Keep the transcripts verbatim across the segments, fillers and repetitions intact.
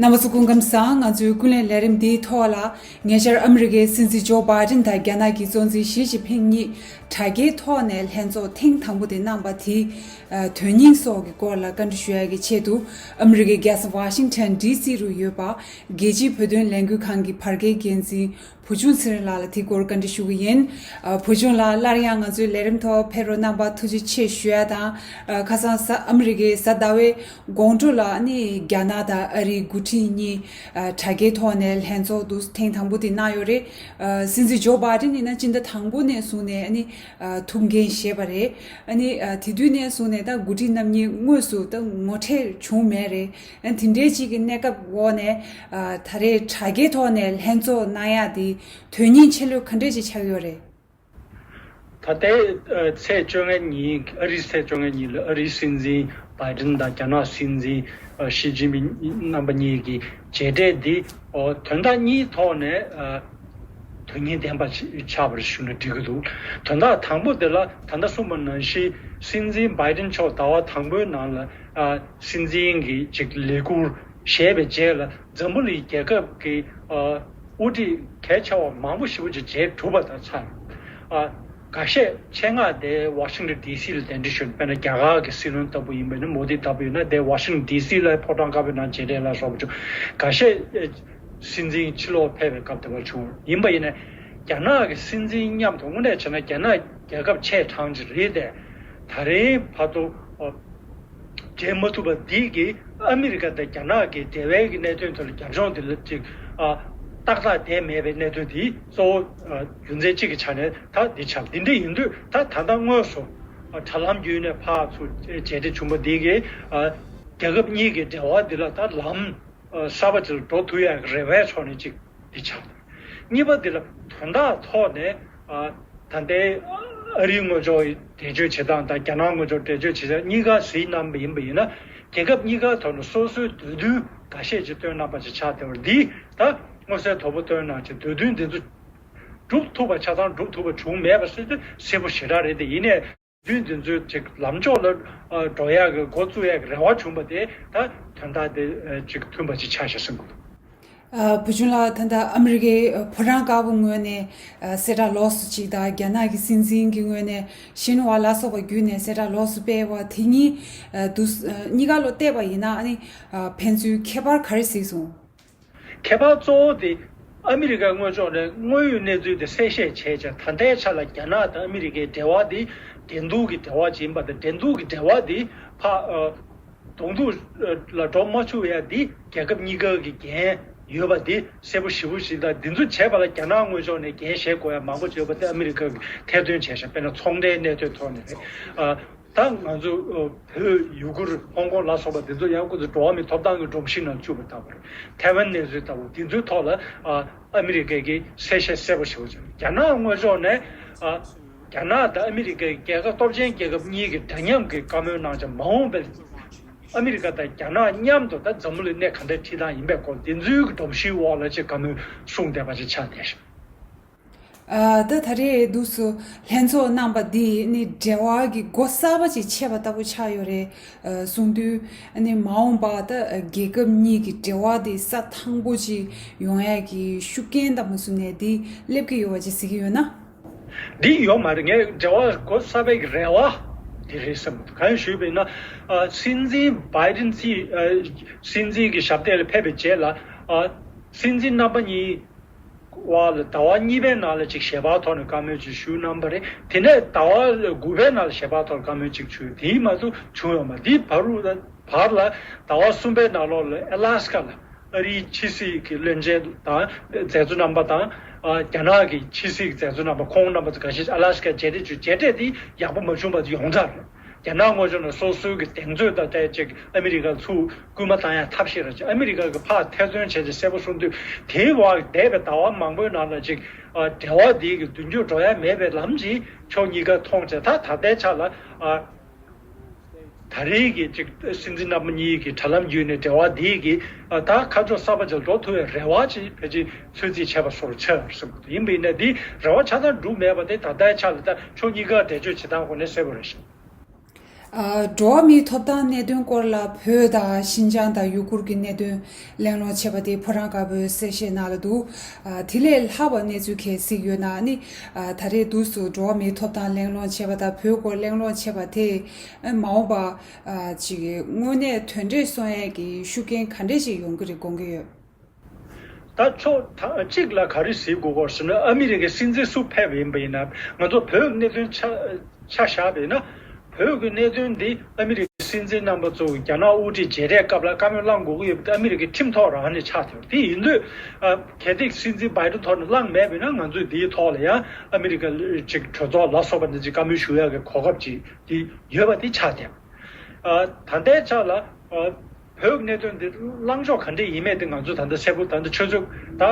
རྣམ་པ་ཚོ་སྐུ་ཁམས་བཟང་། ང་ཚོའི་ཀུན་གླེང་ལས་རིམ་འདིའི་ཐོག་ལ། ཉེ་ཆར་ཨ་མི་རི་ཀའི་སྲིད་འཛིན་ཇོ་བྷའི་ཏིན་དང་རྒྱ་ནག་གི་གཙོ་འཛིན་ཞི་ཅིན་ཕིང་གཉིས་དྲ་རྒྱའི་ཐོག་ནས་ལྷན་ཚོགས་ཐེངས་དང་པོ་དེ་གནང་པ་དེའི་དོན་སྙིང་སོགས་ཀྱི་སྐོར་ལ་བཀའ་འདྲི་ཞུ་ཡ་གི་ཆེད་དུ། ཨ་མི་རི་ཀའི་རྒྱལ་ས་ཝ་ཤིང་ཊོན་ཌི་སི་རུ་ཡོད་པ། རྒྱལ་སྤྱིའི་བོད་དོན་ལས་འགུལ་ཁང་གི་བར་བརྒལ་འགན་འཛིན་བུ་ཆུང་ཚེ་རིང་ལགས་ལ་དེའི་སྐོར་བཀའ་འདྲི་ཞུ་གི་ཡིན། ཨ། བུ་ཆུང་ལགས། སླར་ཡང་ང་ཚོའི་ལས་རིམ་ཐོག་ཕེབས་རོགས་གནང་བར་ཐུགས་རྗེ་ཆེ་ཞུ་ཡ་དང་། ཨ། ཁ་སང་གཟའ། ཨ་མི་རི་ཀའི་གཟའ་ཟླ་བའི་དགོང་དྲོ་ལ་ནི་རྒྱ་ནག་དང་ཨ་རིའི་འགོ་ཁྲིད་གཉིས། ཨ། དྲ་རྒྱའི་ཐོག་ནས་ལྷན་ཚོགས་འདུ་ཐེངས་དང་པོ་དེ་གནང་ཡོད་རེད། ཨ། སྲིད་འཛིན་ཇོ་བྷའི་ཏིན་ཡིན་ན་སྤྱི་ཟླ་དང་པོ་ནས་བཟུང་ནས་ནི། ཨ། ཐུགས་འགན་བཞེས་པ་རེད། ཨ་ནི། ཨ། དེ་དུས་ནས་བཟུང་ནས་ད་འགོ་ཁྲིད་རྣམ་གཉིས་དངོས་སུ་ད་ངོ་འཕྲད་བྱུང་མེད་རེད། ཨ། དེ་འདྲའི་ཅིག་གི་གནས་སྐབས་འོག་ནས། ཨ། ད་རེས་དྲ་རྒྱའི་ཐོག་ནས་ལྷན་ཚོགས་གནང་ཡ་དེ་དོན་སྙིང་ཆེ་ལོས་ག་འདྲས་ཅིག་ཆགས་ཡོད་རེད། ད་ལྟའི་ཨ་ཚེས་བཅོ་ལྔ་ཉིན། ཨ་རིའི་ཚེས་བཅོ་ལྔ་ཉིན་ལ་ཨ་རིའི་སྲིད་འཛིན་བྷའི་ཏིན་དང་རྒྱ་ནག་སྲིད་འཛིན་ཨ་ཞི་ཅིན་ཕིང་རྣམ་པ་གཉིས་ཀྱི་མཇལ་འཕྲད་འདི། ཨོ། དོན་དག་གཉིས་ཐོག་ནས་ཨ་དོན་སྙིང་ལྡན་པ་ཞིག་ཆགས་པར་ཞུ་ན་འགྲིག་གི་འདུག་དོན་དག་དང་པོ་དེ་ལ། ད་ལྟ་གསུངས་པ་ནང་བཞིན་སྲིད་འཛིན་བྷའི་ཏིན་མཆོག་ཟླ་བ་དང་པོའི་ནང་ལ། ཨ། སྲིད་འཛིན་གྱི་ཅིག་ལས་ཁུར་བཞེས་པའི་རྗེས་ལ། འཛམ་བུ་གླིང་རྒྱལ་ཁབ་ཀྱི་ཨ་དབུ་ཁྲིད་གལ་ཆེ་བ་མང་པོ་ཞེ་པོ་ཅིག་མཇལ་གྲུབ་པ་དང་ཆ། ཨ། འགའ་ཤས་ཆེད་མངགས་དེ་ཝ་ཤིང་ཊོན་ཌི་སི་ལ་གདན་འདྲེན་ཞུས། དཔེར་ན་རྒྱ་གར་གྱི་སྲིད་བློན་ལྟ་བུ་ཡིན་པ་ཡིན་ན། མོ་དི་ལྟ་བུ་ཡིན་ན་དེ་ཝ་ཤིང་ཊོན་ཌི་སི་ལ་ཕོ་བྲང་དཀར་པོའི་ནང་མཇལ་འཕྲད་ལ་སོགས་པ་བྱུང་། འགའ་ཤས་ཨ་སྲིད་འཛིན་ཕྱི་ལོགས་ཕེབས་པའི་སྐབས་དེ་བར་བྱུང་། ཡིན་པ་ཡིན་ན་རྒྱ་ནག་གི་སྲིད་འཛིན་མཉམ་དུ། དངོས་གནས་བྱས་ན་རྒྱ་ནག་རྒྱལ་ཁབ་ཆེ་གྲངས་ཅིག་རེད་དེ། ད་རེས་བར་དུ་ཨ་མཇལ་མ་ཐུབ་པ་འདི་གིས་ཨ་མི་རི་ཀ་དང་རྒྱ་ནག་གི་འབྲེལ་བའི་གི་གནད་དོན་དེ་ལ། རྒྱབ་ལྗོངས་དེ་ལ་ཅིག་ཨ་ཏག་ཏག་བསྡད་མེད་པའི་གནད་དོན་དེ་གཙོ་བོ་ཨ་རྒྱུ་མཚན་གཅིག་གི་ཆ་ནས་ད་འདི་ཆགས། འདི་འདྲ་ཡིན་དུས་ད་ད་ལྟ་དངོས་སུ་ཨ་དྲ་ལམ་བརྒྱུད་ནས་ཕར་ཚུར་མཇལ་འཕྲད་བྱུང་བ་འདི་གིས་ཨ་རྒྱལ་ཁབ་གཉིས་ཀྱི་འབྲེལ་བ་འདི་ལ་ད་ལམ་ཨ་གསར་པ་ཅིག་ལ་འགྲོ་ཐུབ་ཡག་གི་རེ་བའི་ཕྱོགས་ནས་ཅིག་འདི་ཆགས། གཉིས་པ་འདི་ལ་དོན་དག་ཐོག་ནས་ཨ་ད་ལྟའི་ཨ་རིའི་ངོས་ཕྱོགས་འགྲེལ་བརྗོད་བྱེད་སྟངས་དང་། རྒྱ་ནག་ངོས་ཕྱོགས་འགྲེལ་བརྗོད་བྱེད་སྟངས་གཉིས་ཀ་གཟིགས་གནང་བ་ཡིན་པ་ཡིན་ན། རྒྱལ་ཁབ་གཉིས་ཀ་ཐོག་ནས་སོ་སོའི་འདོད་འདུན་འགའ་ཤས་ཅིག་བཏོན་གནང་པ་ཅིག་ཆགས་བསྡད་པ་འདི། ད་མངོན་གསལ་དོད་པོ་བཏོན་གནང་ཅིག་འདོད་འདུན་འདི་ཚོ་སྒྲུབ་ཐུབ་པ་ཆ་ཚང་སྒྲུབ་ཐུབ་པ་བྱུང་མེད་པ་ཟེར་དུས་གསལ་པོ་ཞེ་དྲག་རེད་དེ། ཡིན་ནའི། དུས་འདི་ཚོའི་ཅིག་ལམ་ཕྱོགས་ལ་ཨ་འགྲོ་ཡག་གི་འགོ་བཙུགས་ཡག་གི་རེ་བ་བྱུང་བ་དེ་ད་དོན་དག་དེ་ཨ་ཅིག་མཐུན་པ་ཅིག་ཆགས་ཤག་བསམ་གི་འདུག་ཨ། བུ་ཆུང་ལགས། ད་ལྟ་ཨ་མི་རི་ཀའི་ཨ་ཕོ་བྲང་དཀར་པོ་ངོས་ནས་ཨ་གསལ་བསྒྲགས་ལོགས་སུ་ཅིག་དང་། རྒྱ་ནག་གི་སྲིད་འཛིན་གྱི་ངོས་ནས་ཤིན་ཧྭ་ལ་སོགས་པ་བརྒྱུད་ནས་གསལ་བསྒྲགས་ལོགས་སུ་སྤེལ་བ་དེ་གཉིས་ཨ་དུ་ཨ་གཉིས་ཀ་ལ་བལྟས་པ་ཡིན་ན། ཨ་ནི་ཨ་ཕན་ཚུན་ཁྱད་པར་ག་རེ་གཟིགས་སོང་། ཁྱད་པར་གཙོ་བོ་དེ་ཨ་མི་རི་ཀའི་ངོས་ཕྱོགས་ནས་དངོས་ཡོད་གནས་ཚུལ་དེ་གསལ་བཤད་བྱས་བྱས། ད་ལྟའི་ཆ་ལ་རྒྱ་ནག་དང་ཨ་མི་རི་ཀའི་འབྲེལ་བ་དེ་འགྲན་བསྡུར་གྱི་འབྲེལ་བ་ཅིག་ཡིན་པ་དང་། འགྲན་བསྡུར་གྱི་འབྲེལ་བ་དེ་ཕར་ཨ་གདོང་ཐུག་ལ་འགྲོ་མ་བཅུག་ཡ་དེ་རྒྱལ་ཁབ་གཉིས་ཀ་གི་འགན་ཡོད་པ་དེ་གསལ་པོ་ཞེ་པོ་ཞིག་དང་། འདི་ཚོ་བྱས་པ་ལ་རྒྱ་ནག་ངོས་ཕྱོགས་ནས་འགན་བཞེས་དགོས་ཡ་མང་པོ་ཅིག་ཡོད་པ་དེ་ཨ་མི་རི་ཀ་གིས་ཐེར་འདོན་བྱས་ཤག་དཔེར་ན་ཚོང་འབྲེལ་གནད་དོན་ཐོག་ནས་རེད། ཨ། ད་ང་ཚོ་ཨ་བོད། ཡུ་གུར། ཧོང་ཀོང་ལ་སོགས་པ་འདི་ཚོ་ཡང་ཁོ་ཚོ་འགྲོ་བ་མིའི་ཐོབ་ཐང་གི་སྒྲོམ་གཞི་ནང་བཅུག་པ་ལྟ་བུ་རེད། ཐའེ་ཝན་གནས་ཚུལ་ལྟ་བུ་འདི་ཚོའི་ཐོག་ལ་ཨ་ཨ་མི་རི་ཀ་གིས་གསལ་བཤད་གསལ་པོ་ཞེ་པོ་བྱས། རྒྱ་ནག་ངོས་ཕྱོགས་ནས་ཨ་རྒྱ་ནག་དང་ཨ་མི་རི་ཀའི་རྒྱལ་ཁབ་སྟོབས་ཆེན་རྒྱལ་ཁབ་གཉིས་ཀྱི་འདྲ་མཉམ་གྱི་བཀའ་མོལ་གནང་བྱས། མ་འོངས་པའི་ཨ་མི་རི་ཀ་དང་རྒྱ་ནག་མཉམ་དུ་ད་འཛམ་བུ་གླིང་གནས་ག་འདྲ་ཁྲིད་སྟངས་ཡིན་པའི་སྐོར། འདི་ཚོའི་སྒྲོམ་གཞིའི་འོག་ལ་ཅིག་བཀའ་མོལ་གསུངས་བསྡད་པ་ཅིག་ཆགས་བསྡད་ཤག་ཨ། ད་ད་རེས་འདུག་སེ་ལྷན་ཚོགས་གནང་པ་འདིས་ནི་འབྲེལ་བ་གི་སྒོ་གསར་པ་ཅིག་ཕྱེས་པ་ལྟ་བུ་ཆགས་ཡོད་རེད། ཨ། གསུངས་དུས་ནི་མ་འོངས་པ་ད་རྒྱལ་ཁབ་གཉིས་ཀྱི་འབྲེལ་བ་འདི་ས་ཐང་པོ་ཅིག་ཡོང་ཡ་གི་ཤུགས་རྐྱེན་ལྟ་བུ་བཟོ་ནས་འདི་སླེབས་ཀྱི་ཡོད་པ་ཅིག་གཟིགས་ཀྱི་ཡོད་ན། འདི་ཡོད་མ་རེད། ངས་འབྲེལ་བ་སྒོ་གསར་པའི་གི་རེ་བ་འདི་རེད་བསམ་གི་འདུག་གང་ཞུས་པ་ཡིན་ན། ཨ། སྲིད་འཛིན་བྷའི་ཏིན་སྲིད། ཨ། སྲིད་འཛིན་གྱི་ཞབས་སྟེགས་ལ་ཕེབས་པའི་རྗེས་ལ། ཨ། སྲིད་འཛིན་རྣམ་པ་གཉིས་བར་ལ་ཟླ་བ་གཉིས་པའི་ནང་ལ་ཅིག་ཞལ་པར་ཐོག་ནས་བཀའ་མོལ་ཅིག་ཞུས་གནང་པ་རེད། དེ་ནས་ཟླ་བ་དགུ་པའི་ནང་ལ་ཞལ་པར་ཐོག་བཀའ་མོལ་ཅིག་ཞུས། དེ་མ་གཏོགས་བྱུང་ཡོད་མ་རེད། དེའི་བར་དུ་བར་ལ་ཟླ་བ་གསུམ་པའི་ནང་ལོགས་ལ་ཨ་ལ་སི་ཀ་ལ་ཨ་རིའི་ཕྱི་སྲིད་ཀྱི་བློན་ཆེན་དང་མཛད་གཙོ་རྣམ་པ་དང་། ཨ། རྒྱ་ནག་གི་ཕྱི་སྲིད་ཀྱི་མཛད་གཙོ་རྣམ་པ་ཁོང་རྣམ་པ་ཚོ་འགའ་ཤས་ཨ་ལ་སི་ཀ་མཇལ་འཕྲད་བྱས། མཇལ་འཕྲད་དེ་ཡག་པོ་མ་བྱུང་བར་ཡོངས་གྲགས་རེད། རྒྱ་ནག་ངོས་ཕྱོགས་ནས་སོ་སོའི་གི་གདེང་ཚོད་དང་འབྲེལ་ཅིག་ཨ་མི་རི་ཀར་ཚུར་སྐུལ་མ་བཏང་ཡ་ཐབས་ཤེས་ར་ཅིག་ཨ་མི་རི་ཀ་གི་ཕར་ཐེར་འདོན་བྱས་ཏེ་གསལ་པོ་གསུངས་དུས། དེའི་བར་འདས་པའི་ཟླ་བ་མང་པོའི་ནང་ལ་ཅིག་ཨ། འབྲེལ་བ་འདི་གི་མདུན་སྐྱོད་འགྲོ་ཡ་མེད་པའི་ལམ་ཅིག་ཕྱོགས་གཉིས་ཀ་མཐོང་བྱས། ད་ད་ལྟའི་ཆ་ལ། ཨ། ད་རེས་ཀྱི་ཅིག་སྲིད་འཛིན་རྣམ་པ་གཉིས་ཀྱི་དྲ་ལམ་བརྒྱུད་ནས་འབྲེལ་བ་འདི་གི་ཨ། ད་ཁ་ཕྱོགས་གསར་པ་ཅིག་འགྲོ་ཐུབ་པའི་རེ་བ་ཅིག་ཕལ་ཆེར་ཚོད་རྩིས་བྱས་པ་སོགས་ཆགས་ཡོད་བསམ་གི་འདུག་ཡིན་པ་ཡིན་ན་འདི་རེ་བ་ཆ་ཚང་འགྲུབ་མེད་པ་དེ་ད་ལྟའི་ཆ་ལ་ད་ཕྱོགས་གཉིས་ཀ་འགྲེལ་བརྗོད་བྱེད་སྟངས་སྒོ་ནས་གསལ་པོ་རེད་ཤག་ཨ། འགྲོ་བ་མིའི་ཐོབ་ཐང་གནད་དོན་སྐོར་ལ་བོད་དང་ཤིན་ཅང་དང་ཡུ་གུར་གྱི་གནད་དོན་གླེང་སློང་བྱས་པ་དེ་ཕོ་བྲང་དཀར་པོའི་གསལ་བཤད་ནང་ལ་འདུག་ཨ། དེ་ལས་ལྷག་པ་གནས་ཚུལ་གལ་སྲིད་ཡོད་ན་ནི། ཨ། ད་རེས་དུས་སུ་འགྲོ་བ་མིའི་ཐོབ་ཐང་གླེང་སློང་བྱས་པ་དང་བོད་སྐོར་གླེང་སློང་བྱས་པ་དེ། ཨ། མ་འོངས་པ། ཨ། ཅིག་དངོས་གནས་དོན་འབྲས་སོན་ཡས་ཀྱི་ཤུགས་རྐྱེན་ག་འདྲས་ཤིག་ཡོང་གི་རེད་དགོངས་ཀྱི་ཡོད། ད་ཕྱོགས་ད་གཅིག་ལ་ག་རེ་གཟིགས་དགོས་སྐོར་ཟེར་ན། ཨ་མི་རི་ཀའི་སྲིད་འཛིན་སུ་ཕེབས་ཡིན་པ་ཡིན་ན། ང་ཚོ་བོད་ཀྱི་གནད་དོན་ཆ་ཆ་བཞག་པ་ཡིན་ན། བོད་ཀྱི་གནད་དོན་འདི་ཨ་མི་རི་ཀའི་སྲིད་འཛིན་རྣམ་པ་ཚོ་རྒྱ་ནག་དབུ་ཁྲིད་མཇལ་འཕྲད་སྐབས་ལ་བཀའ་མོལ་བླང་དགོས་ཀྱི་ཡོད་པ་དེ་ཨ་མི་རི་ཀའི་ཁྲིམས་ཐོག་རང་ནས་ཆགས་ཐུབ། དེ་ཡིན་དུས། ཨ། གལ་ཏེ་སྲིད་འཛིན་བྷའི་ཌེན་ཐོག་ནས་བླངས་མེད་པ་ཡིན་ན། ང་ཚོས་འདིའི་ཐོག་ལ་ཡང་ཨ་མི་རི་ཀ་ཅིག་གྲོས་ཚོགས་ལ་སོགས་པ་འདི་ཅིག་བཀའ་མོལ་ཞུ་ཡག་གི་གོ་སྐབས་ཅིག་དེ་ཡོད་པ་དེ་ཆགས་ཐུབ། ཨ། ད་ལྟའི་ཆ་ལ། ཨ། བོད་ཀྱི་གནད་དོན་འདི་བླང་ཕྱོགས་ག་འདྲས་ཡིན་མིན་དེ་ང་ཚོ་ད་ལྟ་གསལ་པོ། ད་ལྟ་ཆུ་ཚོད་ད་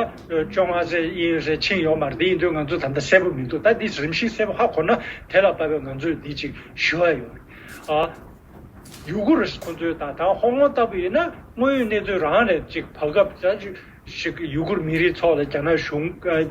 བཅོ་ལྔ་ཙམ་ཡིན་རེད། ཕྱིན་ཡོད་མ་རེད། དེ་ཡིན་དུས་ང་ཚོ་ད་ལྟ་གསལ་པོ་མི་འདུག་ད་འདི་རིམ་བཞིན་གསལ་པོ་ཧ་གོ་ན་དེ་ལ་བབས་པའི་ང་ཚོས་འདི་ཅིག་ཞུ་ཡ་ཡོད། ཨ། ཡུ་གུར་ཁོ་ཚོའི་ད་ད་ཧོང་ཀོང་ལྟ་བུ་ཡིན་ན་དངོས་ཡོད་གནས་ཚུལ་རང་ནས་ཅིག་བར་སྐབས་ཅིག་ཡུ་གུར་མི་རིགས་ཚོ་ལ་རྒྱ་ནག་གཞུང་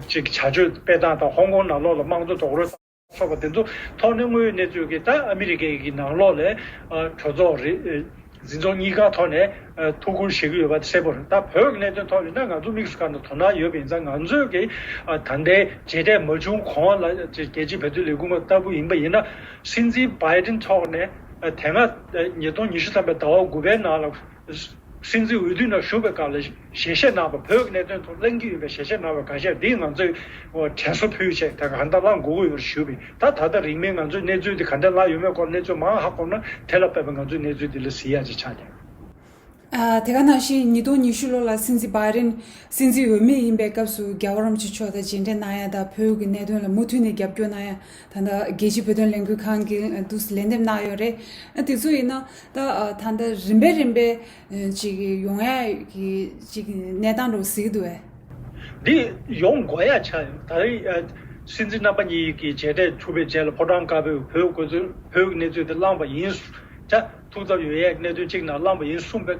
ཅིག་བྱ་སྤྱོད་སྤེལ་སྟངས་དང་། ཧོང་ཀོང་ནང་ལོགས་ལ་དམངས་གཙོ་རྡོག་རོལ་སོགས་པ་དེ་ཚོ་ཐོག་ནས་དངོས་ཡོད་གནས་ཚུལ་གྱི་ད་ཨ་མི་རི་ཀའི་གི་ནང་ལོགས་ལ། ཨ། གྲོས་ཚོགས་རེ། ཨ། འཛིན་ཚོགས་གཉིས་ཀ་ཐོག་ནས། ཨ། ཐུགས་ཁུར་བཞེས་ཀྱི་ཡོད་པ་དེ་གསལ་པོ་རེད། ད་བོད་ཀྱི་གནད་དོན་ཐོག་ཡིན་ན་ང་ཚོ་དམིགས་སུ་བཀར་ནས་དོ་སྣང་ཡོད་པ་ཡིན་ཙང་། ང་ཚོས་ཀྱི། ཨ། ད་ལྟའི་མཇལ་འཕྲད་མ་བྱུང་གོང་ལ་ཅིག་རྒྱལ་སྤྱིའི་བོད་དོན་ལས་ཁུངས་ལྟ་བུ་ཡིན་པ་ཡིན་ན། སྲིད་འཛིན་བྷའི་ཌེན་ཐོག་ནས། ཨ། དེ་སྔ་ཉིས་སྟོང་ཉི་ཤུ་ཐམ་པའི་ཟླ་བ་དགུ་པའི་ནང་ལ། སྲིད་འཛིན་འོས་བསྡུ་ནང་ཞུགས་པའི་སྐབས་ལ་ཞལ་བཞེས་གནང་བ། བོད་ཀྱི་གནད་དོན་ཐོག་གླེང་གི་ཡོད་པའི་ཞལ་བཞེས་གནང་བ་ཁ་ཤས་འདི་ང་ཚོས་དྲན་གསོ་ཕུལ་བྱས། ད་གང་ལྟར་བླང་དགོས་ཀྱི་ཡོད་ཞུས་པས། ད་ད་ལྟ་རིང་མིན་ང་ཚོས་གནས་ཚུལ་འདི་ག་འདྲ་བླངས་ཡོད་མེད་སྐོར་གནས་ཚུལ་མང་ཧ་གོ་ན། དེ་ལ་དཔག་པའི་ང་ཚོས་གནས་ཚུལ་འདི་ལ་གཟིགས་ཡག་ཅིག་ཆགས་ཀྱང་། ཨ། དེ་ག་ནང་བཞིན་ཉིས་སྟོང་ཉི་ཤུ་ལོ་ལ་སྲིད་འཛིན་བྷའི་ཌེན་སྲིད་འཛིན་འོས་མི་ཡིན་པའི་སྐབས་སུ་རྒྱལ་བ་རིན་པོ་ཆེ་མཆོག་དང་མཇལ་འཕྲད་གནང་ཡ་དང་། བོད་ཀྱི་གནད་དོན་ལ་མུ་མཐུད་ནས་རྒྱབ་སྐྱོར་གནང་ཡ། ད་ལྟ་རྒྱལ་སྤྱིའི་བོད་དོན་ལས་འགུལ་ཁང་གིས་འདུག་སེ་ལན་འདེབས་གནང་ཡོད་རེད། ཨ། དེ་ཚོ་ཡིན་ན་ད། ཨ། ད་ལྟ་རིམ་པས་རིམ་པས་ཅིག་ཡོང་ཡ་གི་ཅིག་གནས་སྟངས་འདྲ་བོ་གཟིགས་འདུག་བས། འདི་ཡོང་དགོས་ཡ་ཆགས་ཡོད། ད་རེས། ཨ། སྲིད་འཛིན་རྣམ་པ་གཉིས་ཀྱི་མཇལ་འཕྲད་གྲུབ་པའི་རྗེས་ལ་ཕོ་བྲང་དཀར་པོས་བོད་དགོས་ཚུལ། བོད་ཀྱི་གནས་ཚུལ་དེ་བླངས་པ་ཡིན། ད་ཐུགས་འཚབ་ཡོད་ཡས་གནད་དོན་གཅིག་ནང་བླངས་པ་ཡིན་གསུངས་པའི་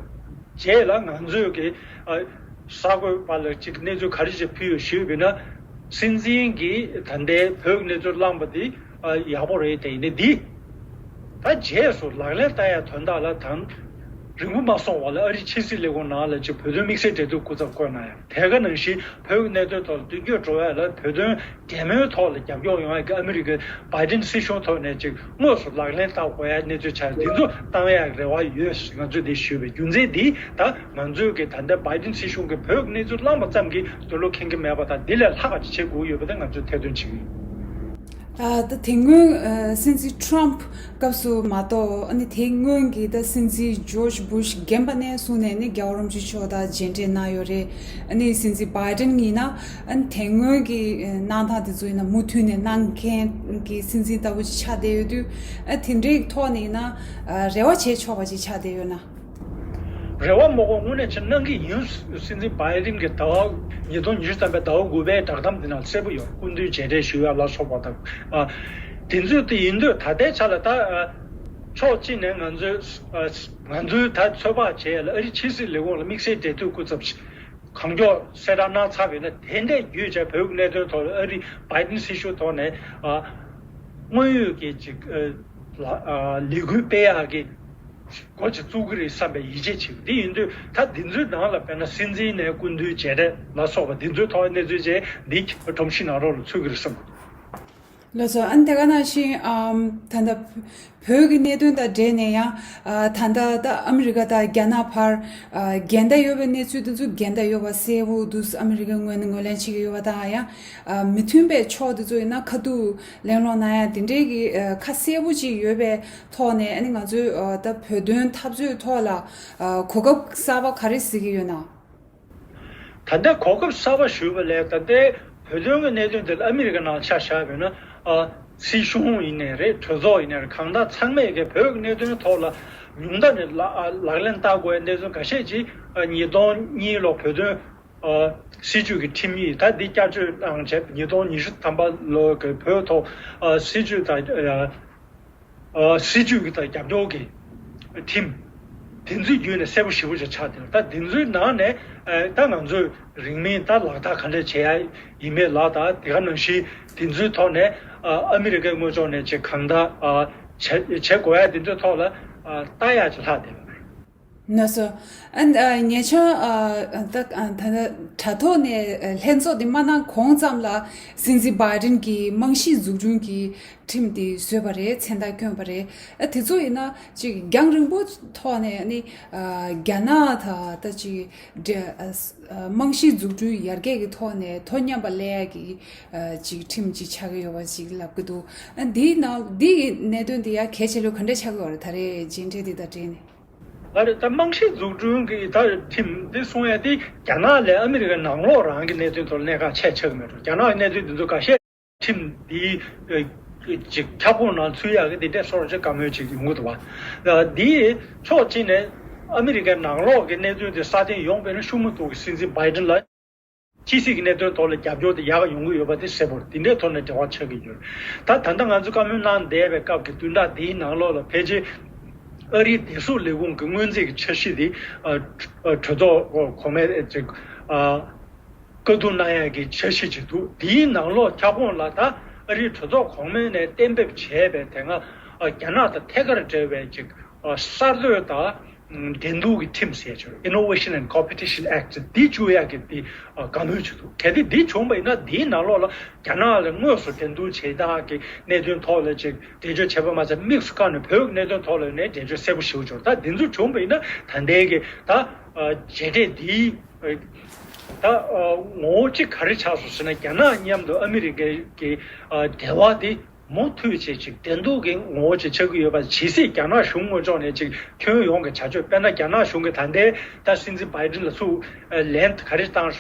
རྗེས་ལ། ང་ཚོས་ཀྱི། ཨ། གསར་འགོད་པ་ལ་ཅིག་གནས་ཚུལ་ག་རེ་ཞིག་ཕུལ་ཡོད་ཞུས་པ་ཡིན་ན། སྲིད་འཛིན་གྱིས་ད་ལྟའི་བོད་ཀྱི་གནས་ཚུལ་བླངས་པ་འདི། ཨ། ཡག་པོ་རེད། དེ་ཡིན་ན་འདི་ད་རྗེས་སུ་ལག་ལེན་བསྟར་ཡ་དོན་དག་ལ་ད་རིང་པོ་མ་སོང་བ་ལ། ཨ་རིའི་ཕྱི་སྲིད་ལས་ཁུངས་ནང་ལ་ཅིག་བོད་དོན་དམིགས་བསལ་འབྲེལ་མཐུད་སྐུ་ཚབ་བསྐོས་གནང་ཡ། དེ་ག་ནང་བཞིན་བོད་ཀྱི་གནད་དོན་ཐོག་མདུན་སྐྱོད་འགྲོ་ཡ་ལ་བོད་དོན་འབྲེལ་མོལ་ཐོག་ལ་རྒྱབ་སྐྱོར་ཡོང་ཡ་གི་ཨ་མི་རི་ཀའི་བྷའི་ཌེན་སྲིད་གཞུང་ཐོག་ནས་ཅིག་དངོས་སུ་ལག་ལེན་བསྟར་དགོས་ཡ་གནས་ཚུལ་ཆགས། འདི་ཚོ་བཏང་ཡ་རེ་བ་ཡོད་ཟེར་ང་ཚོས་འདི་ཞུས་པའི་རྒྱུ་མཚན་འདི། ད་ང་ཚོས་ཀྱི་ད་ལྟ་བྷའི་ཌེན་སྲིད་གཞུང་གིས་བོད་ཀྱི་གནས་ཚུལ་བླངས་པ་ཙམ་གྱིས་འདོད་བློ་ཁེངས་ཀྱི་མེད་པ་དང་། འདི་ལས་ལྷག་པ་ཅིག་བྱེད་དགོས་ཡོད་པ་དེ་ང་ཚོས་ཐེར་འདོན་བྱེད་ཀྱི་ཡོད། ཨ། ད་དེ་སྔོན། ཨ། སྲིད་འཛིན་ཊརམ་སྐབས་སུ་མ་གཏོགས། ཨ་ནི་དེ་སྔོན་གྱི་ད་སྲིད་འཛིན་ཇོརྗ་བྷུཤ་རྒན་པ་ནས་བཟུང་ནས་ནི་རྒྱལ་བ་རིན་པོ་ཆེ་མཆོག་དང་མཇལ་འཕྲད་གནང་ཡོད་རེད། ཨ་ནི་སྲིད་འཛིན་བྷའི་ཌེན་ཡིན་ན། ཨ་ནི་དེ་སྔོན་གྱི་གནང་སྟངས་དེ་ཚོ་ཡིན་ན་མུ་མཐུད་ནས་གནང་མཁན་གྱི་སྲིད་འཛིན་ལྟ་བུ་ཅིག་ཆགས་བསྡད་ཡོད་དུས། ཨ། དེ་འདྲའི་ཐོག་ནས་ཡིན་ན། ཨ། རེ་བ་བྱེད་ཆོག་པ་ཅིག་ཆགས་བསྡད་ཡོད་ན། རེ་བ་མ་དགོས། དངོས་གནས་བྱས་གནང་གི་ཡིན། སྲིད་འཛིན་བྷའི་ཌེན་གྱིས་ཟླ་བ། ཉིས་སྟོང་ཉི་ཤུ་ཐམ་པའི་ཟླ་བ་དགུ་པའི་བསྒྲགས་གཏམ་འདི་ནང་གསལ་པོ་ཡོད། སྐུ་མདུན་མཇལ་འཕྲད་ཞུ་ཡ་ལ་སོགས་པ་དང་། ཨ། དེ་ཚོ་དེ་ཡིན་དུས་ད་ལྟའི་ཆ་ལ་ད། ཨ། ཕྱོགས་གཅིག་ནས་ང་ཚོའི། ཨ། ང་ཚོའི་ད་ཚོད་དཔག་བྱས་ལ། ཨ་རིའི་ཕྱི་སྲིད་ལས་ཁུངས་ལ་དམིགས་བསལ་འབྲེལ་མཐུད་སྐུ་ཚབ་གང་མགྱོགས་གསལ་བསྒྲགས་གནང་ཚར་བ་ཡིན་ན། དེ་འདྲས་བརྒྱུད་བྱས་བོད་ཀྱི་གནད་དོན་ཐོག་ལ་ཨ་རིའི་བྷའི་ཌེན་སྲིད་གཞུང་ཐོག་ནས། ཨ། དངོས་ཡོད་ཀྱི་ཅིག་ཨ། ལས་འགུལ་སྤེལ་ཡག་གི་འགོ་ཅིག་བཙུགས་ཀྱི་རེད་བསམ་པའི་ཡིད་ཆེས་བྱེད། འདི་ཡིན་དུས་ད་འདི་ཚོའི་ནང་ལ་དཔེར་ན་སྲིད་འཛིན་ནས་སྐུ་མདུན་མཇལ་འཕྲད་ལ་སོགས་པ་འདི་ཚོའི་ཐོག་གནས་ཚུལ་བཅས་འདི་སྒྲོམ་གཞི་ནང་ལོགས་ལ་ཚུད་ཀྱི་རེད་བསམ། ལགས་སོ། ཨ་ནི་དེ་ག་ནང་བཞིན། ཨམ། ད་ལྟ་བོད་ཀྱི་གནད་དོན་དང་འབྲེལ་ནས་ཡང་། ཨ། ད་ལྟ་ད་ཨ་མི་རི་ཀ་དང་རྒྱ་ནག་བར། ཨ། འགལ་ཟླ་ཡོད་པའི་གནས་ཚུལ་དེ་ཚོ་འགལ་ཟླ་ཡོད་པ་གསལ་པོ་འདུག་ཨ་མི་རི་ཀའི་ངོས་ནས་ངོས་ལེན་བྱེད་ཀྱི་ཡོད་པ་དང་། ཡང་། ཨ། མི་མཐུན་པའི་ཕྱོགས་དེ་ཚོ་ཡིན་ན་ཁ་ཐུག་གླེང་སློང་གནང་ཡ་དེ་འདྲའི་གི། ཨ། ཁ་གསལ་པོ་ཅིག་ཡོད་པའི་ཐོག་ནས། ཨ་ནི་ང་ཚོས། ཨ། ད་བོད་དོན་འཐབ་རྩོད་ཐོག་ལ། ཨ། གོ་སྐབས་གསར་པ་ག་རེ་གཟིགས་ཀྱི་ཡོད་ན། ད་ལྟ་གོ་སྐབས་གསར་པ་ཞུས་པ་ལས། ད་ལྟའི་བོད་དོན་གྱི་གནད་དོན་འདི་ལ་ཨ་མི་རི་ཀ་ནང་ཆ་བཞག་པ་ཡིན་ན། ཨ། སྲིད་གཞུང་ཡིན་ནའི་རེད། གྲོས་ཚོགས་ཡིན་ནའི་རེད། གང་ལྟར་ཚང་མས་ཀྱི་བོད་ཀྱི་གནད་དོན་ཐོག་ལ་ཉུང་མཐའ་ནས་ལག་ལག་ལེན་བསྟར་དགོས་པའི་གནད་དོན་ཁ་ཤས་ཅིག་ཨ། ཉིས་སྟོང་གཉིས་ལོ་བོད་དོན། ཨ། སྲིད་བྱུས་ཀྱི་ཁྲིམས་ཡིག་ད་འདི་བསྐྱར་བཅོས་གནང་བྱས། ཉིས་སྟོང་ཉི་ཤུ་ཐམ་པ་ལོ་གི་བོད་ཐོག་ཨ། སྲིད་བྱུས་དང་། ཨ། ཨ། སྲིད་བྱུས་ཀྱི་དང་རྒྱབ་སྐྱོར་གྱི་ཁྲིམས། དེ་ཚོའི་བརྒྱུད་ནས་གསལ་པོ་ཞེ་པོ་ཅིག་ཆགས་བསྡད། ད་དེ་ཚོའི་ནང་ནས། ཨ། ད་ང་ཚོས་རིང་མིན་ད་ལག་བསྟར་ག་འདྲས་བྱེད་ཡ་ཡིན་མིན་ལ། ད་དེ་ག་ནང་བཞིན་དེ་ཚོའི་ཐོག་ནས། ཨ། ཨ་མི་རི་ཀའི་ངོས་ཕྱོགས་ནས་ཅིག་གང་ལྟར། ཨ། བྱེད་བྱེད་དགོས་ཡ་དེ་ཚོའི་ཐོག་ལ་ཨ་ལྟ་ཡ་ཅིག་ལྷག་བསྡད་པ་རེད། ན་སོ། ཨ་ཨ་ཉེ་ཆར་ཨ་ད་ཨ་ད་ད་དྲ་ཐོག་ནས་ཨ་ལྷན་ཚོགས་འདི་མ་གནང་གོང་ཙམ་ལ་སྲིད་འཛིན་བྷའི་ཌེན་གྱིས་རྨང་གཞི་འཛུགས་སྐྲུན་གྱི་ཁྲིམས་དེ་བཟོས་པ་རེད། མཚན་རྟགས་བསྐྱོན་པ་རེད། ཨ་དེ་ཚོ་ཡིན་ན་ཅིག་རྒྱང་རིང་པོ་ཐོག་ནས་ཨ་ནི་ཨ་རྒྱ་ནག་དང་ད་ཅིག་འབྲེལ་ཨ་ཨ་རྨང་གཞི་འཛུགས་སྐྲུན་ཡར་རྒྱས་ཀྱི་ཐོག་ནས་དོ་མཉམ་པ་སླེབས་ཡ་གི་ཨ་ཅིག་ཁྲིམས་ཅིག་ཆགས་ཀྱི་ཡོད་པ་ཅིག་ལབ་ཀྱི་འདུག་ཨ་འདིའི་ནང་འདི་ཡི་གནད་དོན་འདི་ཡ་གལ་ཆེ་ལོས་ག་འདྲ་ཆགས་ཀྱི་ཡོད་རེད། ད་རེས་མཇལ་འཕྲད་འདི་དང་འབྲེལ་ནས། ཨ་རེ་ད་རྨང་གཞི་འཛུགས་སྐྲུན་གྱི་ད་ཁྲིམས་འདི་གསུང་ཡ་དེ་རྒྱ་ནག་ལས་ཨ་མི་རི་ཀའི་ནང་ལོགས་རང་གི་གནད་དོན་ཐོག་གནད་འགག་ཆེ་ཆགས་ཀྱི་མེད་འགྲོ། རྒྱ་ནག་གི་གནད་དོན་འདི་ཚོ་ཁ་ཤས་ཁྲིམས་འདིའི་ཨ་ཅིག་ཁྱབ་ཁོངས་ནང་ཚུད་ཡག་གི་འདི་འདྲས་སོར་ཅིག་བཀའ་མོལ་ཅིག་ཡོང་གི་འདུག་བ། ཨ་འདིའི་ཕྱོགས་གཅིག་ནས་ཨ་མི་རི་ཀའི་ནང་ལོགས་ཀྱི་གནད་དོན་དེ་སྲ་བརྟན་ཡོང་བ་ཡིན་ན་ཤུགས་མ་གཏོགས་ཀྱི་སྲིད་འཛིན་བྷའི་ཌེན་ལ་ཕྱི་སྲིད་ཀྱི་གནད་དོན་ཐོག་ལ་རྒྱབ་སྐྱོར་དེ་ཡག་ཡོང་གི་ཡོད་པ་དེ་གསལ་པོ་རེད། འདི་འདྲའི་ཐོག་ནས་འབྲེལ་བ་ཆགས་ཀྱི་ཡོད། ད་ད་ལྟ་ང་ཚོ་བཀའ་མོལ་གནང་བསྡད་པའི་སྐབས་ཀྱི་བདུན་ཕྲག་འདིའི་ནང་ལོགས་ལ་ཕལ་ཆེར་ཨ་རིའི་བདེ་སྲུང་ལས་ཁུངས་ཀྱི་སྔོན་རྩིས་ཀྱི་འཆར་གཞི་དེ་ཨ་གྲོས་ཚོགས་གོང་མའི་ཅིག་ཨ་བཀའ་བསྡུར་གནང་ཡག་གི་འཆར་གཞི་ཅིག་འདུག་འདིའི་ནང་ལོགས་ཁྱབ་ཁོངས་ལ་ད་ཨ་རིའི་གྲོས་ཚོགས་གོང་མའི་ནས་གཏན་འབེབས་བྱས་པའི་དེ་སྔ་ཨ་རྒྱ་ནག་དང་ཐད་ཀར་འབྲེལ་བའི་ཅིག་ཨ་གསར་གཏོད་དང་འགྲན་བསྡུར་གྱི་ཁྲིམས་ཟེར་ཆོག Innovation and Competition Act འདི་བཅུག་ཡག་གི་དེ་ཨ་བཀའ་མོལ་བྱེད་འདུག་གལ་ཏེ་འདི་བྱུང་བ་ཡིན་ན་འདིའི་ནང་ལོགས་ལ་རྒྱ་ནག་ལ་དངོས་སུ་འགྲན་བསྡུར་བྱེད་སྟངས་ཀྱི་གནད་དོན་ཐོག་ལ་ཅིག་འགྲེལ་བརྗོད་བྱས་པ་མ་ཟད་དམིགས་སུ་བཀར་ནས་བོད་ཀྱི་གནད་དོན་ཐོག་ལ་ནས་འགྲེལ་བརྗོད་གསལ་པོ་ཞེ་པོ་བྱུང་། ད་འདི་ཚོ་བྱུང་བ་ཡིན་ན་ད་ལྟའི་གི་ད་ཨ་མཇལ་འཕྲད་འདིའི་ད་ཨ་ངོ་བོ་གཅིག་ག་རེ་ཆགས་སོང་ཟེར་ན་རྒྱ་ནག་མཉམ་དུ་ཨ་མི་རི་ཀའི་གི་ཨ་འབྲེལ་བ་དེ་མུ་མཐུད་བྱས་ཅིག་འགྲན་བསྡུར་གྱི་ངོ་བོ་ཅིག་ཆགས་ཀྱི་ཡོད་པ། ཇི་སྲིད་རྒྱ་ནག་གཞུང་ངོས་ཕྱོགས་ནས་ཅིག་ཁྱོན་ཡོངས་ཀྱི་བྱ་སྤྱོད་དཔེར་ན་རྒྱ་ནག་གཞུང་གི་ད་ལྟའི་ད་སྲིད་འཛིན་བྷའི་ཌེན་ལ་ཚུར་ལན་ག་རེ་བཏང་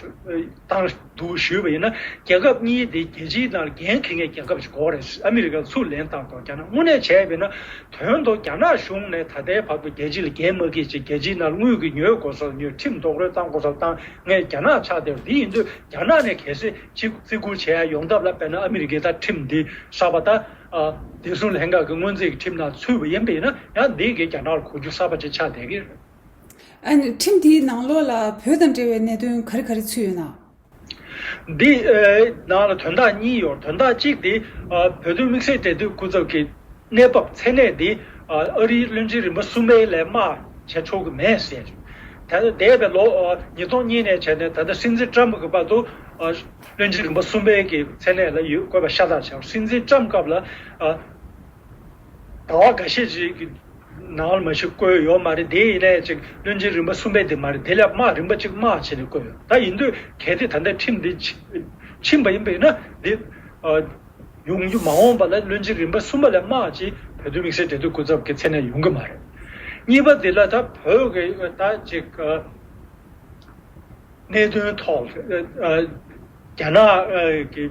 བཏང་འདུག་ཞུས་པ་ཡིན་ན། རྒྱལ་ཁབ་གཉིས་དེ་རྒྱལ་སྤྱིའི་ནང་འགན་འཁྱེར་མཁན་རྒྱལ་ཁབ་ཅིག་དགོས་རེད། ཨ་མི་རི་ཀ་ཚུར་ལན་བཏང་དགོས། རྒྱ་ནག་དངོས་གནས་བྱས་པ་ཡིན་ན་དོན་དུ་རྒྱ་ནག་གཞུང་ནས་ད་ལྟའི་བར་དུ་རྒྱལ་སྤྱི་ལ་འགན་མ་འཁྱེར་ཅིག་རྒྱལ་སྤྱིའི་ནང་དངུལ་གྱི་ཉོས་དགོས་སོགས་ཉོས། ཁྲིམས་རྡོག་རོལ་བཏང་དགོས་སོགས་བཏང་མཁན་རྒྱ་ནག་ཆགས་བསྡད་པ་འདི་ཡིན་དུས་རྒྱ་ནག་ནས་གལ་སྲིད་ཅིག་བརྩི་བཀུར་བྱེད་ཡ་ཡོང་ཐབས་ལ་དཔེར་ན་ཨ་མི་རི་ཀའི་ད་ཁྲིམས་འདི་གསར་པ་ད་ཨ་བདེ་སྲུང་ལྷན་ཁང་གི་སྔོན་རྩིས་ཀྱི་ཁྲིམས་ནང་ཚུད་པ་ཡིན་པ་ཡིན་ན་ཡང་འདི་གི་རྒྱ་ནག་ལ་གོ་རྒྱུ་གསར་པ་ཅིག་ཆགས་བསྡད་ཀྱི་རེད། ཨ་ནི་ཁྲིམས་དེའི་ནང་ལོགས་ལ་བོད་དང་འབྲེལ་བའི་གནད་དོན་ག་རེ་ག་རེ་ཚུད་ཡོད་ན། འདི་ཨ་ནང་ལ་དོན་དག་གཉིས་ཡོད། དོན་དག་གཅིག་དེ་ཨ་བོད་དོན་དམིགས་བསལ་འབྲེལ་མཐུད་སྐུ་ཚབ་ཀྱི་གནས་བབ་མཚན་གནས་འདི་ཨ་ཨ་རིའི་བློན་ཆེན་རིམ་པ་གསུམ་པའི་ལས་དམག་བྱེད་ཆོག་གི་མེད་ཟེར། ད་ལྟ་འདས་པའི་ལོ་ཨ་ཉིས་སྟོང་གཉིས་ནས་བྱས་ནས་ད་ལྟ་སྲིད་འཛིན་ཀྲམ་གྱི་བར་དུ་ཨ་བློན་ཆེན་རིམ་པ་གསུམ་པའི་གི་མཚན་གནས་ལ་ཡོད་བཀོད་པ་ཤ་སྟག་བྱས། སྲིད་འཛིན་ཀྲམ་སྐབས་ལ་ཨ་ཟླ་བ་འགའ་ཤས་ཅིག་གི་ནང་ལ་མ་གཞི་བཀོད་ཡོད་མ་རེད། དེ་ཡིན་ནའི་ཅིག་བློན་ཆེན་རིམ་པ་གསུམ་པའི་དེ་མ་རེད། དེ་ལས་དམག་རིམ་པ་གཅིག་དམག་བྱས་ནས་བཀོད་ཡོད། ད་ཡིན་དུས་གལ་ཏེ་ད་ལྟ་ཁྲིམས་འདི་ཕྱི་ཕྱིན་པ་ཡིན་པ་ཡིན་ན་འདི་ཨ་ཡོང་རྒྱུ་མ་འོངས་པ་ལ་བློན་ཆེན་རིམ་པ་གསུམ་པ་ལས་དམག་ཅིག་བོད་དོན་དམིགས་བསལ་འབྲེལ་མཐུད་སྐུ་ཚབ་ཀྱི་མཚན་གནས་ཡོང་གི་མ་རེད། གཉིས་པ་འདི་ལ་ད་བོད་ཀྱི་ད་ཅིག་ཨ་གནད་དོན་ཐོག་ཨ་རྒྱ་ནག་གི་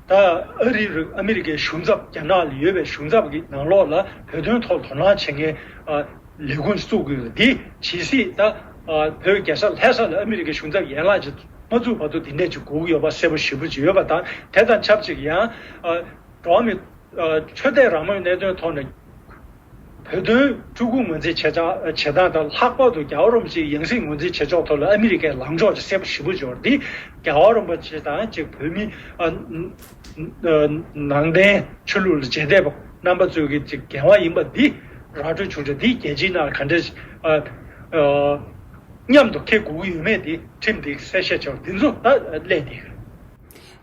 ད་ཨ་རི་རུ་ཨ་མི་རི་ཀའི་གཞུང་ཚབ་རྒྱ་ནག་ལ་ཡོད་པའི་གཞུང་ཚབ་ཀྱི་ནང་ལོགས་ལ་བོད་དོན་ཐོག་དོ་སྣང་བྱེད་མཁན་ཨ་ལས་ཁུངས་བཙུགས་དགོས། འདི་ཇི་སྲིད་ད་ཨ་བོད་རྒྱལ་ས་ལྷ་ས་ལ་ཨ་མི་རི་ཀའི་གཞུང་ཚབ་ཡན་ལག་ཅིག་མ་བཙུགས་བར་དུ་འདི་འདྲས་ཅིག་དགོས་ཀྱི་ཡོད་པ་གསལ་པོ་ཞེ་པོ་ཅིག་ཡོད་པ་དང་། དེ་དང་ཆབས་ཅིག་ཡང་ཨ་འགྲོ་བ་མི་ཨ་ཆོས་དད་རང་མོས་གནད་དོན་ཐོག་ནས་བོད་དོན་སྤྲུལ་སྐུ་ངོས་འཛིན་བྱེད་སྟངས་བྱེད་སྟངས་དང་ལྷག་པར་དུ་རྒྱལ་བ་རིན་པོ་ཆེའི་ཡང་སྲིད་ངོས་འཛིན་བྱེད་ཕྱོགས་ཐོག་ལ་ཨ་མི་རི་ཀའི་ལངས་ཕྱོགས་ཅིག་གསལ་པོ་ཞེ་པོ་ཅིག་ཡོད་རེད། འདི་རྒྱལ་བ་རིན་པོ་ཆེ་དང་ཅིག་བོད་མི་ཨ་ཨ་ནང་བསྟན་ཆོས་ལུགས་ལ་རྗེས་དད་པ་རྣམ་པ་ཚོའི་གི་ཅིག་འགན་དབང་ཡིན་པ་འདི་ར་སྤྲོད་བྱུང་རྗེས་འདི་རྒྱལ་སྤྱིའི་ནང་ལ་ག་འདྲས་ཨ་ཨ་མཉམ་དུ་འཁྱེར་དགོས་ཀྱི་ཡོད་མེད་འདི་ཁྲིམས་འདི་གསལ་བཤད་བྱས་པ་འདི་ཚོ་ད་གླེང་བསྡད་ཡོད།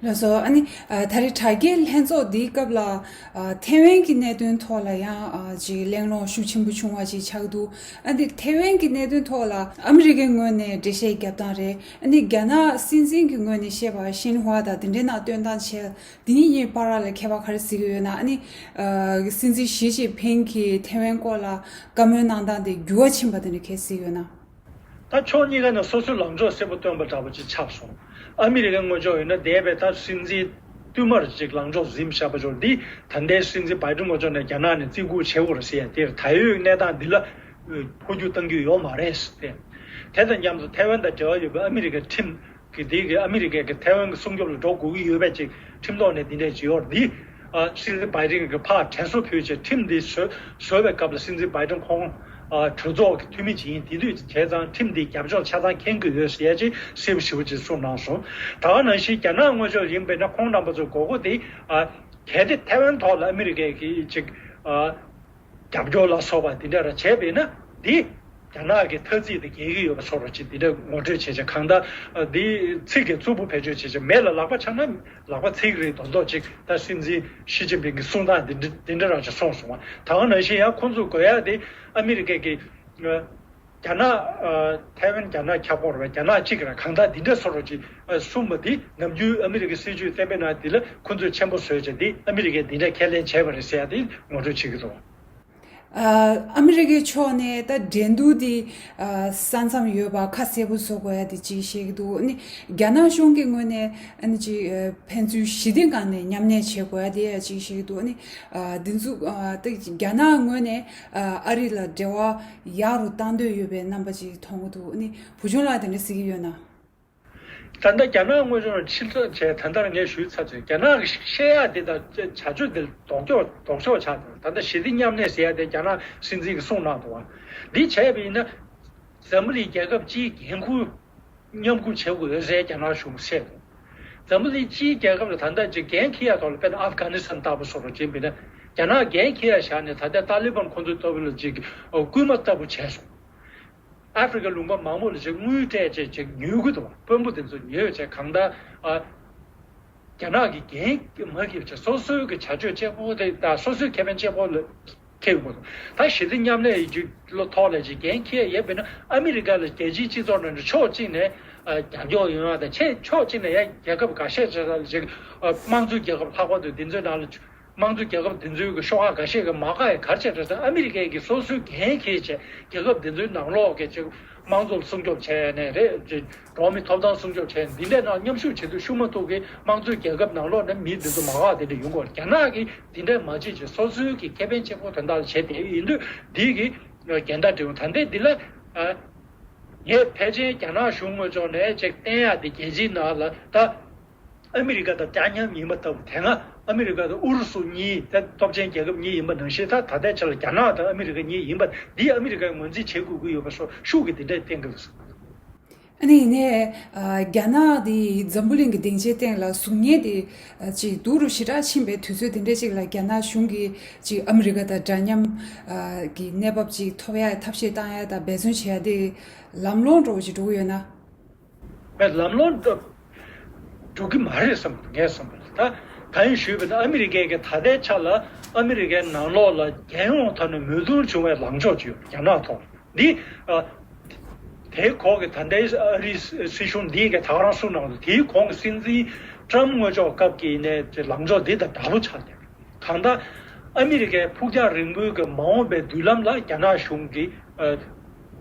ལགས་སོ། ཨ་ནི་ཨ་ད་རེས་དྲ་རྒྱའི་ལྷན་ཚོགས་འདིའི་སྐབས་ལ་ཨ་ཐའེ་ཝན་གྱི་གནད་དོན་ཐོག་ལ་ཡང་ཨ་ཅིག་གླེང་སློང་ཤུགས་ཆེན་པོ་བྱུང་བ་ཅིག་ཆགས་འདུག་ཨ་ནི་ཐའེ་ཝན་གྱི་གནད་དོན་ཐོག་ལ་ཨ་མི་རི་ཀའི་ངོས་ནས་འགྲེལ་བཤད་རྒྱབ་སྟངས་རེད། ཨ་ནི་རྒྱ་ནག་སྲིད་འཛིན་གྱི་ངོས་ནས་བཤད་པ་ཤིན་ཧྭ་དང་དེ་འདྲའི་ནང་བཏོན་སྟངས་བྱས། འདི་གཉིས་གཉིས་བར་ལ་ཁྱད་པར་ག་རེ་གཟིགས་ཀྱི་ཡོད་ན། ཨ་ནི་ཨ་སྲིད་འཛིན་ཞི་ཅིན་ཕིང་གིས་ཐའེ་ཝན་སྐོར་ལ་བཀའ་མོལ་གནང་སྟངས་དེ་འགྱུར་བ་ཕྱིན་པ་དེ་འདྲ་ག་རེ་གཟིགས་ཀྱི་ཡོད་ན། ད་ཕྱོགས་གཉིས་ཀ་ནས་སོ་སོའི་ལངས་ཕྱོགས་གསལ་པོ་སྟོན་པ་འདྲ་པོ་ཅིག་ཆགས་སོང་། ཨ་མི་རི་ཀའི་ངོས་ཕྱོགས་ཡིན་ན་འདས་པའི་ད་སྲིད་འཛིན་བསྟུད་མར་ཅིག་ལངས་ཕྱོགས་འཛིན་བཞག་པ་ཅིག་འདི་ད་ལྟའི་སྲིད་འཛིན་བྷའི་ཏིན་ངོས་ཕྱོགས་ནས་རྒྱ་ནག་ནས་བརྩི་བཀུར་བྱེད་དགོས་རེད་ཟེར་ཡ་དེར་ད་ཡོད་གནས་སྟངས་འདི་ལ་འཕོ་འགྱུར་གཏང་རྒྱུ་ཡོད་མ་རེད་ཟེར་ཏེ། དེ་དང་མཉམ་དུ་ཐའེ་ཝན་དང་འབྲེལ་བ་ཡོད་པའི་ཨ་མི་རི་ཀའི་ཁྲིམས་ཀྱི་འདི་གི་ཨ་མི་རི་ཀའི་གི་ཐའེ་ཝན་གྱི་སྲུང་སྐྱོབ་ལ་འགྲོ་དགོས་ཀྱི་ཡོད་པའི་ཅིག་ཁྲིམས་ཐོག་ནས་འདི་འདྲས་ཅིག་ཡོད་རེད། འདི་ཨ་སྲིད་འཛིན་བྷའི་ཏིན་གྱིས་ཕར་དྲན་གསོ་ཕུལ་བྱས་ཁྲིམས་འདི་བཟོ་བཟོ་བའི་སྐབས་ལ་སྲིད་འཛིན་བྷའི་ཏིན་ཁོང་ཨ་གྲོས་ཚོགས་ཀྱི་འཐུས་མི་ཅིག་ཡིན། དེ་དུས་བྱས་ཙང་ཁྲིམས་འདི་རྒྱབ་ཕྱོགས་ཆ་ཚང་མཁྱེན་གྱི་ཡོད་ཟེར་ཡ་ཅིག་གསལ་པོ་ཞེ་པོ་ཅིག་གསུངས་གནང་སོང་། ད་ག་ནང་བཞིན་རྒྱ་ནག་ངོས་ཕྱོགས་ཡིན་པས་ན་ཁོང་རྣམ་པ་ཚོ་དགོས་མཁོ་དེ་ཨ་གལ་ཏེ་ཐའེ་ཝན་ཐོག་ལ་ཨ་མི་རི་ཀས་ཀྱིས་ཅིག་ ཨ། རྒྱབ་སྐྱོར་ལ་སོགས་པ་འདི་འདྲ་ར་བྱས་པས་ན་འདི་རྒྱ་ནག་གི་ཐ་ཚིག་དེ་རྒྱལ་གྱི་ཡོད་པ་སོགས་ར་ཅིག་འདི་འདྲ་ངོ་སྤྲོད་བྱས་བྱས་གང་ལྟར་འདི་ཚིག་གི་རྩུབ་པོ་བེད་སྤྱོད་བྱས་བྱས་མེད་ལ་ལག་པ་འཆང་ན་ལག་པ་ཚིག་རེ་རྡོག་རྡོག་ཅིག་ད་སྲིད་འཛིན་ཞི་ཅིན་ཕིང་གི་གསུང་སྟངས་འདི་འདྲ་འདི་འདྲ་ར་ཅིག་སོང་སོང་བ། ད་ག་ནང་བཞིན་ཡང་ཁོང་ཚོ་དགོས་ཡ་དེ་ཨ་མི་རི་ཀའི་གི་རྒྱ་ནག་ཐའེ་ཝན་རྒྱ་ནག་ཁྱབ་ཁོངས་རེད་བ། རྒྱ་ནག་གཅིག་ར་གང་ལྟར་འདི་འདྲ་སོགས་ར་ཅིག་གསུངས་པ་འདི་ནམ་རྒྱུན་ཨ་མི་རི་ཀའི་སྲིད་ཇུས་གཏན་འབེབས་གནང་འདི་ལ་ཁོང་ཚོས་ཆེན་པོ་བཟོས་བྱས་འདི་ཨ་མི་རི་ཀས་འདི་འདྲ་ཁས་ལེན་བྱས་པ་རེད་ཟེར་ཡ་འདི་ངོ་སྤྲོད་བྱེད་ཀྱི་འདུག། ཨ་ཨ་མི་རི་ཀའི་ཕྱོགས་ནས་ད་འགྲན་བསྡུར་འདི་ཨ་ས་མཚམས་ཡོད་པ་ཁ་གསལ་པོ་བཟོ་དགོས་ཡ་འདི་ཅིག་བཤད་ཀྱི་འདུག། ཨ་ནི་རྒྱ་ནག་གཞུང་གི་ངོས་ནས་ཨ་ནི་ཅིག་ཨ་ཕན་ཚུན་ཞི་བདེ་སྒང་ནས་མཉམ་གནས་བྱེད་དགོས་ཡ་འདི་ཡ་ཅིག་བཤད་ཀྱི་འདུག། ཨ་ནི་ཨ་འདི་ཚོ་ཨ་ད་རྒྱ་ནག་ངོས་ནས་ཨ་ཨ་རི་ལ་འབྲེལ་བ་ཡག་རུ་བཏང་འདོད་ཡོད་པའི་རྣམ་པ་ཅིག་མཐོང་གི་འདུག། ཨ་ནི་བུ་ཆུང་ལགས་དེ་འདྲ་གཟིགས་ཀྱི་ཡོད་ན། ད་ལྟ་རྒྱ་ནག་དངོས་ཕྱོགས་ཕྱིར་ཚོན་བྱས་ད་ལྟར་ངས་ཞུས་ཚར་ཚོད་རྒྱ་ནག་གི་བཤད་ཡག་འདི་དང་བྱ་སྤྱོད་འདི་ལྡོག་ཕྱོགས་ལྡོག་ཕྱོགས་ཆགས་འདུག། ད་ལྟ་ཞི་བདེ་མཉམ་གནས་ཟེར་ཡག་དེ་རྒྱ་ནག་སྲིད་འཛིན་གྱིས་གསུངས་གནང་འདུག་བ། འདི་བྱས་པ་ཡིན་ན་འཛམ་བུ་གླིང་རྒྱལ་ཁབ་སྤྱིའི་འགན་འཁུར་མཉམ་འཁུར་བྱེད་དགོས་ཡོད་ཟེར་རྒྱ་ནག་གཞུང་བཤད་འདུག། འཛམ་བུ་གླིང་སྤྱིའི་རྒྱལ་ཁབ་ལ་ད་ལྟ་ཅིག་འགན་འཁྱེར་ཡག་ཐོག་ལ་དཔེར་ན་ཨབ་གྷ་ནི་སི་ཐན་ལྟ་བུ་སོགས་ལ་བྱེད་པ་ཡིན་ན་རྒྱ་ནག་འགན་འཁྱེར་ཡག་བཞག་ནས་ད་ལྟ་ཏཱ་ལི་བན་ཁོང་ཚོའི་ལྟ་བུ་ལ་ཅིག་སྐུལ་མ་ལྟ་བུ་བྱས་སོང་། ཨ་ཧྥེ་རི་ཁ་ལུང་པ་མང་པོ་ལ་ཅིག་དངུལ་སྤྲད་བྱས་ཅིག་ཉོ་གི་འདུག་བ། དཔོན་པོ་དེ་ཚོ་ཉོས་བྱས་གང་ལྟར་ཨ་རྒྱ་ནག་གི་འགན་མ་འཁྱེར་བྱས་སོ་སོའི་གི་བྱ་སྤྱོད་གཅིག་པོ་དེ་དང་སོ་སོའི་ཁེ་ཕན་གཅིག་པོ་ལ་འཁྱེར་དགོས་འདུག། ད་ཞི་བདེ་མཉམ་གནས་ཀྱི་ཐོག་ལ་ཅིག་འགན་འཁྱེར་ཡོད་པས་ན་ཨ་མི་རི་ཀ་ལ་རྒྱལ་སྤྱིའི་སྤྱི་ཚོགས་ནང་ནས་ཕྱོགས་གཅིག་ནས་ཨ་རྒྱབ་སྐྱོར་ཡོང་ཡ་དང་ཆེས་ཕྱོགས་གཅིག་ནས་ཡང་རྒྱལ་ཁབ་འགའ་ཤས་ཅིག་ལ་ཅིག་ཨ་དམངས་གཙོའི་རྒྱལ་ཁབ་ལྷག་པར་དུ་འདི་ཚོའི་ནང་ལ། དམངས་གཙོ་རྒྱལ་ཁབ་དེ་ཚོའི་གི་ཤོག་ཁག་འགའ་ཤས་ཀྱིས་མ་དགའ་ཡ་ག་རེ་བྱས་འདྲ་ཟེར་ན་ཨ་མི་རི་ཀས་ཀྱི་སོ་སོའི་འགན་འཁྱེར་བྱས་རྒྱལ་ཁབ་དེ་ཚོའི་ནང་ལོགས་ཀྱི་ཅིག་དམངས་གཙོ་སྲུང་སྐྱོབ་བྱས་ནས་རེད་ཅིག་འགྲོ་བ་མིའི་ཐོབ་ཐང་སྲུང་སྐྱོབ་བྱས་ནས་འདི་འདྲའི་ནང་མཉམ་ཞུགས་བྱེད་དུས་ཤུགས་མ་ཐུག་གི་དམངས་གཙོའི་རྒྱལ་ཁབ་ནང་ལོགས་ནས་མི་དེ་ཚོ་མ་དགའ་དེ་འདྲ་ཡོང་གི་རེད། རྒྱ་ནག་གིས་དེ་འདྲ་མ་བྱེད་ཅིག་སོ་སོའི་གི་ཁེ་ཕན་གཅིག་པོ་དོན་དག་ལ་བྱས་ཏེ་ཡིན་དུས་འདི་གི་འགལ་ཟླ་འབྲེལ་ཡོད་ད་ལྟའི་འདི་ལ་ངས་ཕལ་ཆེར་རྒྱ་ནག་གཞུང་ངོས་ཕྱོགས་ནས་ཅིག་བསྟན་ཡག་དེ་རྒྱལ་སྤྱིའི་ནང་ལ་ད། ཨ་མི་རི་ཀ་དང་འདྲ་མཉམ་ཡིན་པ་ལྟ་བུ་དེ་སྔ་ཨ་མི་རི་ཀ་དང་ཨུ་རུ་སུ་གཉིས་དེ་སྟོབས་ཆེན་རྒྱལ་ཁབ་གཉིས་ཡིན་པ་ནང་བཞིན་ད་ད་ལྟའི་ཆ་ལ་རྒྱ་ནག་དང་ཨ་མི་རི་ཀ་གཉིས་ཡིན་པ་འདི་ཨ་མི་རི་ཀས་ངོས་འཛིན་བྱེད་དགོས་ཀྱི་ཡོད་པ་སོགས་ཤུགས་ཀྱིས་འདི་འདྲས་བསྟན་གྱི་འདུག། ཨ་ནི་ཡིན་ནའི་ཨ་རྒྱ་ནག་དེ་འཛམ་བུ་གླིང་གི་སྡིངས་ཆའི་སྟེང་ལ་གཟུགས་བརྙན་དེ་ཨ་ཅིག་སྡུག་རུ་ཞེ་དྲག་ཕྱིན་པའི་དུས་ཚོད་དེ་འདྲས་ཅིག་ལ་རྒྱ་ནག་གཞུང་གིས་ཅིག་ཨ་མི་རི་ཀ་དང་འདྲ་མཉམ་ཨ་གི་གནས་བབ་ཅིག་ཐོབ་ཡ་ཐབས་ཤེས་བཏང་ཡ་དང་འབད་བརྩོན་བྱེད་ཡ་དེ་ལམ་ལྷོང་འགྲོ་བ་ཅིག་འགྲོ་གི་ཡོད་ན། ལམ་ལྷོང་འགྲོ་གི་མ་རེད་བསམ་ངས་བསམ་པ་ལ་ད་གང་ཡིན་ཞུས་པ་ན་ཨ་མི་རི་ཀའི་གི་ད་ལྟའི་ཆ་ལ་ཨ་མི་རི་ཀའི་ནང་ལོགས་ལ་རྒྱལ་ཡོངས་ཐོག་ནས་མོས་མཐུན་བྱུང་བའི་ལངས་ཕྱོགས་ཅིག་ཡོད་རྒྱ་ནག་ཐོག་འདི་ཨ་དེའི་གོང་གི་ད་ལྟའི་ཨ་རིའི་སྲིད་གཞུང་འདིའི་གི་ད་ག་རང་གསུངས་གནང་འདུག། དེའི་གོང་གི་སྲིད་འཛིན་ཀྲམ་དངོས་ཕྱོགས་སྐབས་ཀྱི་ནས་ལངས་ཕྱོགས་འདི་དང་འདྲ་པོ་ཆགས་ཀྱི་གང་ལྟར་ཨ་མི་རི་ཀའི་ཕུགས་རྒྱང་རིང་པོའི་གི་མ་འོངས་པའི་མདུན་ལམ་ལ་རྒྱ་ནག་གཞུང་གིས་ཨ་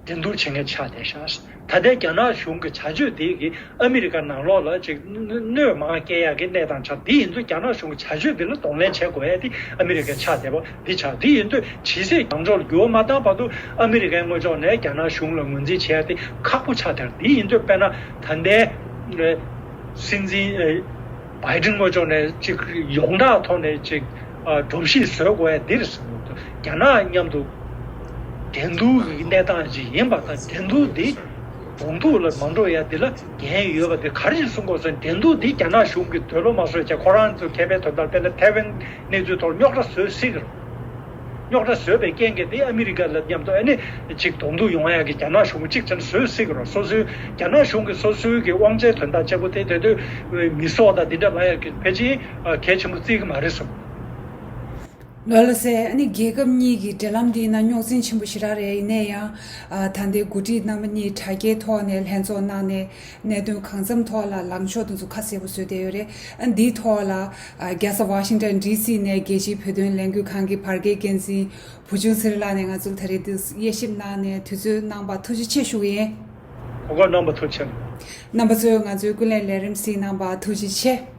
འགྲན་བསྡུར་བྱེད་མཁན་ཆགས་བསྡད་ཤག། ད་ལྟའི་རྒྱ་ནག་གཞུང་གི་བྱ་སྤྱོད་དེ་གིས་ཨ་མི་རི་ཀ་ནང་ལོགས་ལ་ཅིག་གནོད་མང་སྐྱེལ་ཡག་གི་གནས་སྟངས་ཆགས། དེ་ཡིན་དུས་རྒྱ་ནག་གཞུང་གི་བྱ་སྤྱོད་དེ་ལ་གདོང་ལེན་བྱེད་དགོས་ཡ་དེ་ཨ་མི་རི་ཀའི་ཆགས་བསྡད་པ་འདི་ཆགས། དེ་ཡིན་དུས་ཇི་སྲིད་ལངས་ཕྱོགས་ལ་འགྱུར་བ་མ་བཏང་བར་དུ་ཨ་མི་རི་ཀའི་ངོས་ཕྱོགས་ནས་རྒྱ་ནག་གཞུང་ལ་ངོས་འཛིན་བྱེད་ཡ་དེ་ཁག་པོ་ཆགས་བསྡད། དེ་ཡིན་དུས་དཔེར་ན་ད་ལྟའི་སྲིད་འཛིན་བྷའི་ཏིན་ངོས་ཕྱོགས་ནས་ཅིག་ཡོངས་གྲགས་ཐོག་ནས་ཅིག་ཨ་སྒྲོམ་གཞི་བཟོ་དགོས་ཡ་འདིར་ཟེར་གྱི་འདུག། རྒྱ་ནག་མཉམ་དུ་འགྲན་བསྡུར་གྱི་གནས་སྟངས་ཅིག་ཡིན་པ་དང་འགྲན་བསྡུར་འདི་གདོང་ཐུག་ལ་མ་འགྲོ་ཡ་འདི་ལ་འགན་ཡོད་པ་འདི་ག་རེ་ཞིག་གསུང་དགོས་ཟེར་ན་འགྲན་བསྡུར་འདི་རྒྱ་ནག་གཞུང་གིས་འདོད་བློ་མ་བཟོད་ཀྱང་ཁོ་རང་ཚོ་ཁེ་ཕན་དོན་དག་དཔེར་ན་ཐའེ་ཝན་གནས་ཚུལ་ཐོག་རྙོག་དྲ་བཟོ་སྲིད་ཀྱི་རེད། རྙོག་དྲ་བཟོས་པའི་རྐྱེན་གྱིས་དེ་ཨ་མི་རི་ཀ་ལ་མཉམ་དུ་ཨ་ནི་ཅིག་གདོང་ཐུག་ཡོང་ཡག་གི་རྒྱ་ནག་གཞུང་གིས་གཅིག་བྱས་ན་བཟོས་སྲིད་ཀྱི་རེད། སོ་སོའི་རྒྱ་ནག་གཞུང་གིས་སོ་སོའི་གི་དབང་ཆའི་དོན་དག་གཅིག་པོ་དེ་དེ་དུས་མི་སྲོག་དང་འདི་འདྲ་ལ་ཡང་གི་ཕལ་ཆེར་གལ་ཆེན་པོ་བརྩི་གི་མ་རེད་བསམ། ལགས་ལགས་སེ། ཨ་ནི་རྒྱལ་ཁབ་གཉིས་ཀྱི་འབྲེལ་ལམ་འདི་ན་རྙོག་འཛིང་ཆེན་པོ་ཞེ་དྲག་རེད། ཡིན་ན་ཡང་ཨ་ད་ལྟའི་འགོ་ཁྲིད་རྣམ་པ་གཉིས་དྲ་རྒྱའི་ཐོག་ནས་ལྷན་ཚོགས་གནང་ནས་གནད་དོན་གང་འཚམ་ཐོག་ལ་ལངས་ཕྱོགས་དེ་ཚོ་ཁ་གསལ་པོ་བཟོས་བསྡད་ཡོད་རེད། ཨ་འདིའི་ཐོག་ལ་ཨ་རྒྱལ་ས་ཝ་ཤིང་ཊོན་ཌི་སི་ནས་རྒྱལ་སྤྱིའི་བོད་དོན་ལས་འགུལ་ཁང་གི་བར་བརྒལ་འགན་འཛིན་བུ་ཆུང་ཚེ་རིང་ལགས་ནས་ང་ཚོ་ལ་ད་རེས་འདི་དབྱེ་ཞིབ་གནང་ནས་དུས་ཚོད་གནང་བར་ཐུགས་རྗེ་ཆེ་ཞུ་གི་ཡིན། གོ་སྐབས་གནང་བར་ཐུགས་རྗེ་ཆེ། རྣམ་པ་ཚོས་ང་ཚོའི་ཀུན་གླེང་ལས་རིམ་གཟིགས་གནང་བར་ཐུགས་རྗེ་ཆེ།